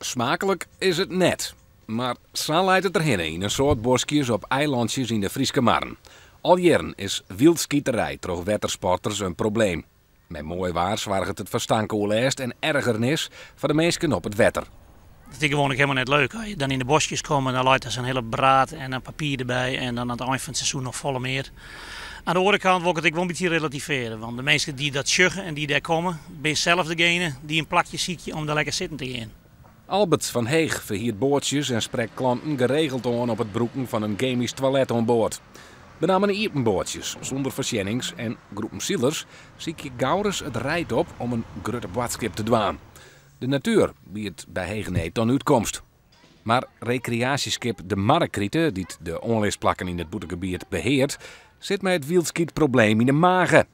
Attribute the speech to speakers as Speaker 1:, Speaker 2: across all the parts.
Speaker 1: Smaaklik is it net, mar sa leit it derhinne yn in soad boskjes op eilantsjes yn de Fryske marren. Al jierren is wyldskiterij troch wettersporters in probleem. Mei moai waar soarget it foar stankoerlêst en ergernis foar de minsken op it wetter.
Speaker 2: Dat is gewoan ek helemaal net leuk. As je dan yn de boskjes komme, dan leit der sa'n hiele braad en in papier derby en dan oan it ein fan it seizoen noch folle mear. Oan de oare kant wol ik it ek wol in bytsje relativearje, want de minsken dy't dat sjogge en dy't dêr komme, binne sels degene dy't in plakje sykje om dêr lekker sitten te gean.
Speaker 1: Albert fan Heech ferhiert boatsjes en sprekt klanten geregeld oan op it brûken fan in gemysk toilet oan board. Benammen iepen boatsjes sûnder foarsjennings en groepen silers sykje gauris it reid op om in grutte boadskip te dwaan. De natuer biedt by hege need dan útkomst. Mar rekreaasjeskip De Marrekrite, dy't de oanlisplakken yn it bûtengebiet beheart, sit mei it wyldskytprobleem yn 'e mage.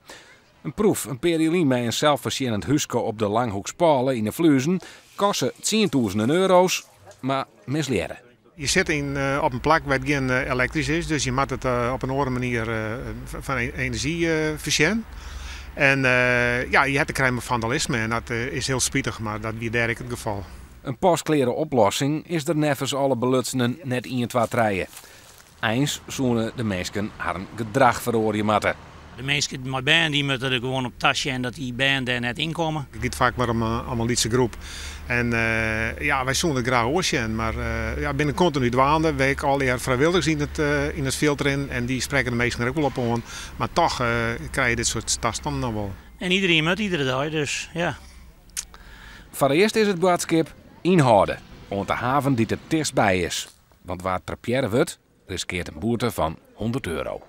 Speaker 1: In proef in pear jier lyn mei in selsfoarsjennend húske op de Langhoekspôle yn de Fluezen koste tsientûzenen euro's, mar mislearre.
Speaker 3: Je sitte op in plak wêr't gjin elektrysk is, dus je moatte it op in oare manier fan enerzjy foarsjen. En ja, je ha te krijen mei fandalisme en dat is hiel spitich, mar dat wie dêr ek it gefal.
Speaker 1: In paskleare oplossing is der neffens alle belutsenen net ien, twa, trije. Eins soene de minsken harren gedrach feroarje moatte.
Speaker 2: De minsken mei bern dy moatte der gewoan op tasjen dat dy bern dêr net yn komme.
Speaker 3: It giet faak mar om in lytse groep. En ja, wy soene it graach oars sjen, mar ja, binne kontinu dwaande. Wy ha ek allegear frijwilligers yn it yn it fjild rinnen en dy sprekke de minsken der ek wol op oan. Mar toch krije je dit soart tastannen noch wol.
Speaker 2: En iderien moat iedere dei, dus ja.
Speaker 1: Foarearst is it boadskip ynhâlde oant de haven dy't it tichtstby is. Want wa't trapearre wurdt, riskeart in boete fan 100 euro.